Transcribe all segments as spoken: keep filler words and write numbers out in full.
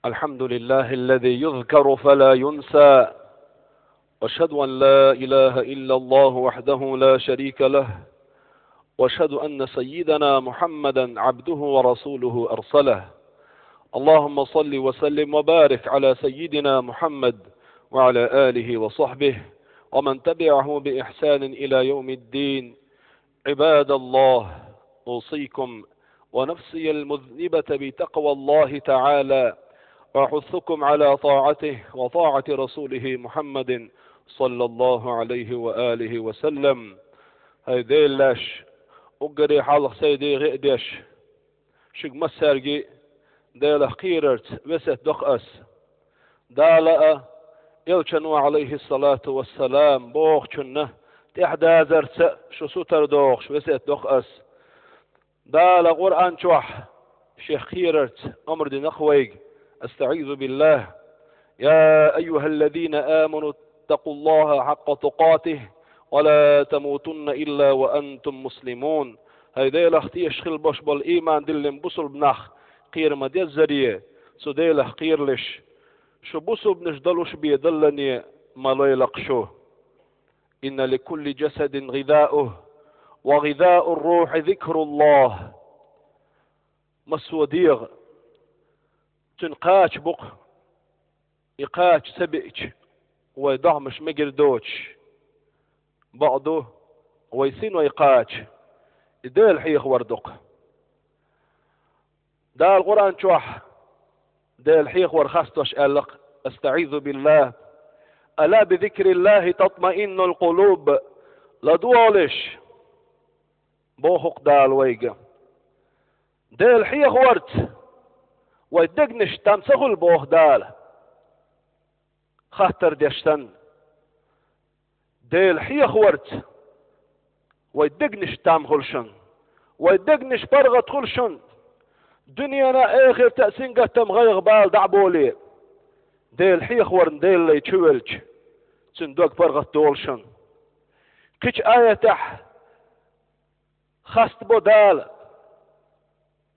الحمد لله الذي يذكر فلا ينسى، وأشهد أن لا إله إلا الله وحده لا شريك له، وأشهد أن سيدنا محمدا عبده ورسوله أرسله. اللهم صل وسلم وبارك على سيدنا محمد وعلى آله وصحبه ومن تبعه بإحسان إلى يوم الدين. عباد الله، أوصيكم ونفسي المذنبة بتقوى الله تعالى، وأحثكم على طاعته وطاعة رسوله محمد صلى الله عليه وآله وسلم. ХӀай Делан лайш, уггаре хьалха сайга дехар деш, шуьга массаьрга Делах кхерарца весет до-кх ас. Дала а, Элчано, عليه الصلاة والسلام, бохучунна тӀехьадазарца шу сутара дохуш весет до-кх ас. Дала Къуръан чохь Шех кхерарца омра дина-кх вайга: أستعيذ بالله. يا أيها الذين آمنوا اتقوا الله حق تقاته ولا تموتن إلا وأنتم مسلمون. ХӀай Делах тешаш хила болуш болу ийман диллина бусулба нах, кхера ма-деззара, цу Делах кхералаш. Шу бусулбанаш долуш бен даллалц ма лойла-кх шу. إن لكل جسد غذاءه وغذاء الروح ذكر الله. Массо а дегӀан цуьнан кхача бу-кх. И кхача ца биъча, вайн догӀмаш мегар доцуш, бакъду, вайн синой кхача, и Дела хьехавар ду-кх. Дала Къуръан чохь Дела хьехавар хастош аьлла-кх: أستعيذ بالله. ألا بذكر الله تطمئن القلوب. ЛадогӀалаш, боху-кх Дала вайга, Дела хьехаварца вайн дегнаш там ца хуьлу, боху Дала. Хаттар деш санна, Дела хьехаварца вайн дегнаш там хуьлу шуна, вайн дегнаш паргӀат хуьлу шуна, дуьненан а, эхартан а сингаттам, гӀайгӀа, бала дӀа а болий, Дела хьехаварна Делан лай чу велча, цуьнан дог паргӀат долу шуна. Кхечу аятехь хастабо Дала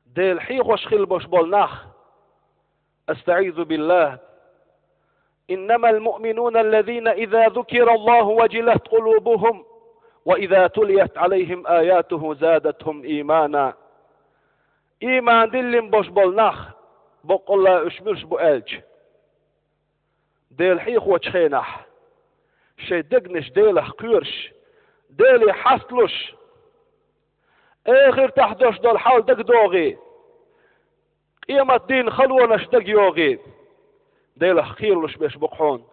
Дела хьехош хила болуш болу нах. أستعيذ بالله. إنما المؤمنون الذين إذا ذكر الله وجلت قلوبهم وإذا تليت عليهم آياته زادتهم إيمانا. Ийман диллина болуш болу нах, баккъалла уьш муьлш бу аьлча, Дела хьехочу хенахь, шайн дегнаш Делах кхоьруш, Деле хьасталуш, эхартахь долуш долу хьал дагадогӀий, къематдийнан халонаш дагайогӀий, Делах кхералуш берш бу-кх хьуна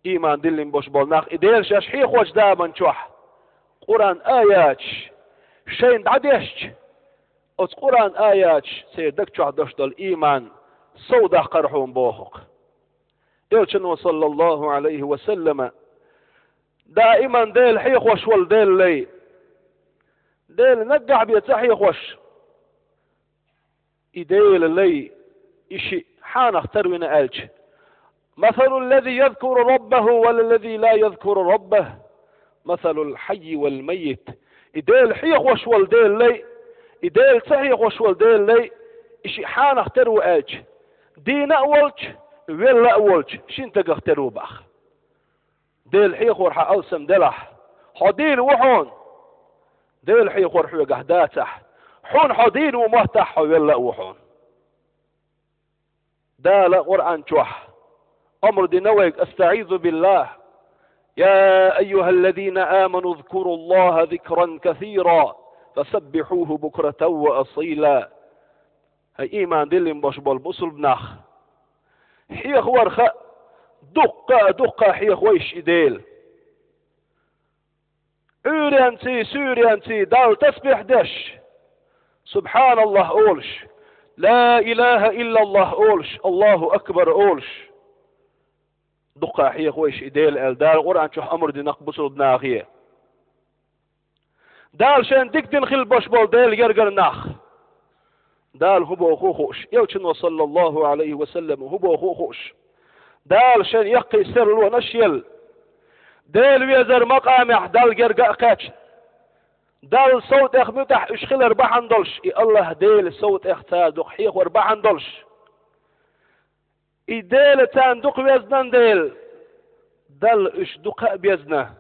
ийман диллина болуш болу нах, и Дела шаьш хьехочу заман чохь Къуръан аяташ шайна дӀадешча, оцу Къуръан аяташ церан даг чохь долуш долу ийман сов даккхара хьуна, боху-кх. Элчано, саллаллаху Ӏалайхи ва саллама, даиман Дела хьехош волу Делан лай, Дела наггахь бен ца хьехош, и Делан лай, и шиъ хьанах тера вина аьлча: مثل الذي يذكر ربه والذي لا يذكر ربه مثل الحي والميت. И Дела хьехош волу Делан лай, и Дела ца хьехош волу Делан лай, и шиъ хьанах тера ву аьлча, дийна а волчу, велла а волчу шина стагах тера ву боху. Дела хьехор хьан алсам делахь, хьо дийна ву хьуна. Дела хьехор хьоьгахь дацахь, хьуна хьо дийна ву моттахь, хьо велла а ву хьуна. Дала Къуръан чохь омра дина вайга: أستعيذ بالله. يا أيها الذين آمنوا اذكروا الله ذكرا كثيرا وسبحوه بكرة وأصيلا. ХӀай ийман диллина болуш болу бусулба нах, хьехаварх а дуккха а, дуккха а хьехавайша и Дела. Ӏуьйренций, суьйренций Далла тасбихь деш, سبحان الله олуш, لا إله إلا الله олуш, الله أكبر олуш, дуккха а хьехавайша и Дела аьлла, Дала Къуръан чохь омра дина-кх бусулба нахе. Дала шайна дика дина хила болуш болу Делан гергара нах, Дала хӀун боху а хууш, Элчано, саллаллаху Ӏалайхи ва саллама, хӀун боху а хууш, Дала шайна яккхий серлонаш елла, Делан везар макъамехь Далла герга а кхаьчна, Далла сов тӀех муьтӀахь уьш хилар бахьана долуш, и АллахӀ Делан сов тӀех цара дукха хьехор бахьана долуш, И Дела царна дукха везна дела, Далла уьш дукха а безна.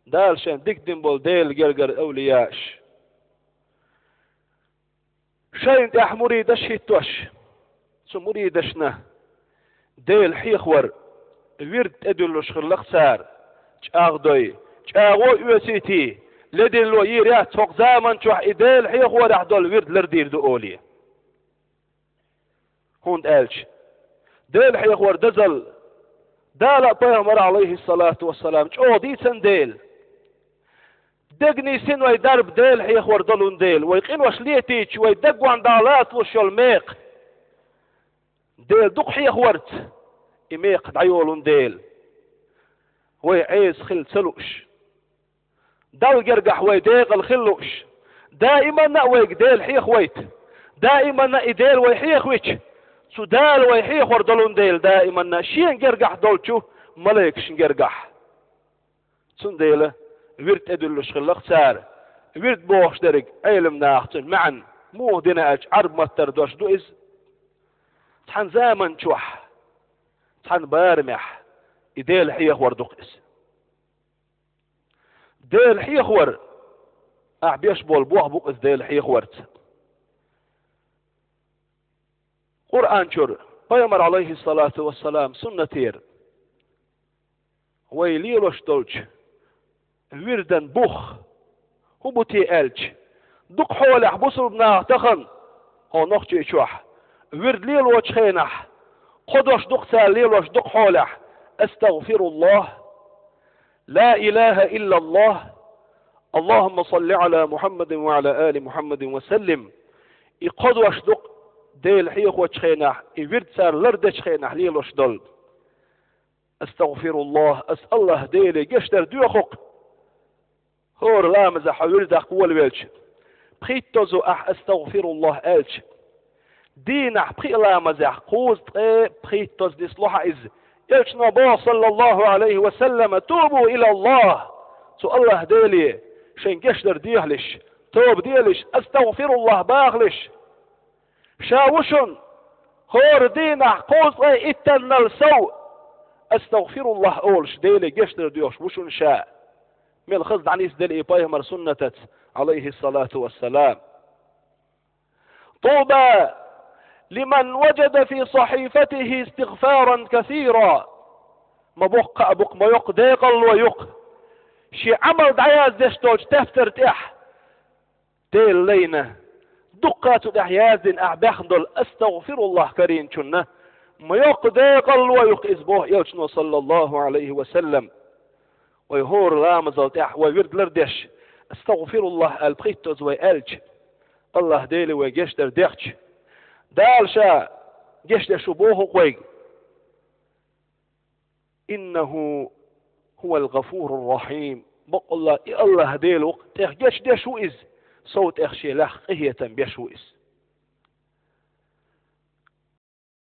Дала шайн дика дина болу Делан гергара авлияаш. Шайна тӀехь муридаш хӀиттош, цу муридашна Дела хьехавар, вирд тӀедуьллуш хилла-кх цара, чӀагӀдой, чӀагӀо оьцуьйтий, ледарло йийр яц хӀокху заман чохь и Дела хьехорехь долу вирд лардийр ду олий. ХӀунда аьлча Дела хьехор дозалла, Дала а, пайхамар а, Ӏалайхиссалату вассалам, чӀогӀа дийцина дела. Дегнийн синой дарба Дела хьехор долун дела, вай къинош летийча, вай даггахь дӀа лацалуш йолу мекха Дела дукха хьехорца и мекха дӀайолун дела, вай Ӏеса хила ца лууш, Далла гергахь вай декъала хила лууш, даиманна а вайга Дела хьехавайта, даиманна и Дела вай хьехавича, цу Дала вай хьехор долун дела, даиманна Шен гергахь долчу малайкашна гергахь. Цундела вирд тӀедуьллуш хилла-кх цара. Вирд бохуш дерг Ӏелам наха цуьнан маьӀна муха дина аьлча, Ӏарб маттара дош ду иза. Цхьана заман чохь, цхьана барамехь и Дела хьехор ду-кх иза. Дела хьехор, ахь беш болу бохь бу иза Дела хьехорца. Къуръан чуьра, пайхамар, Ӏалайхиссалату вассалам, суннатера вай лелош долчу вирдан бух хӀун бу те аьлча, дукха хьолехь бусулба наха тахана, хьо нохчий чохь, вирд лелочу хенахь, кхо дош ду-кх цара лелош дукха хьолехь: «Астагфируллах, ла илаха иллаллах, Аллахумма салли ала Мухаммадин ва ала али Мухаммадин ва саллим». И кхо дош ду-кх Дела хьехочу хенахь, и вирд цара лардечу хенахь лелош долу. «Астагфируллах, ас Аллах Деле гечдар доьху-кх». ХӀора ламазехь хьо вирдах волавелча, пхийттазза ахь «Астагфируллах» аьлча, дийнахь пхи ламазехь кхузткъе пхийттазза нисло хьан иза. Элчано боху, саллаллаху Ӏалайхи ва саллама: «Тубу илаллах». Цу Аллах Деле шайн гечдар дехалаш, тоба делаш, «Астагфируллах» бахалаш. Ша ву шуна хӀора дийнахь кхузткъе иттаннал сов «Астагфируллах» олуш, Деле гечдар доьхуш ву шуна ша. Мел хаза дӀанисделла и пайхамар суннатаца, Ӏалайхиссалату вассалам. «Туба лиман ваджада фи сахьифатихи истигфаран касира». Ма боккха а бу-кх, ма йоккха декъалло ю-кх шен Ӏамал дӀаяздеш долчу тептар тӀехь Делан лайна, дуккха цу тӀехь яздина ахь баьхна долу «Астагфируллах» карийначунна, ма йоккха декъалло ю-кх иза, боху элчано, саллаллаху Ӏалайхи ва саллам. Вай хӀора ламазал тӀехь вай вирд лардеш, «Астагфируллах» аьлла пхийттазза вай аьлча, Аллах Деле вай гечдар дехча, Дала ша гечдеш ву боху-кх вайга. «Иннаху хувал гъафурур рахьим». Баккъалла и Аллах Дела ву-кх, тӀех гечдеш ву иза, сов тӀех шен лаьхна къинхетам беш ву иза.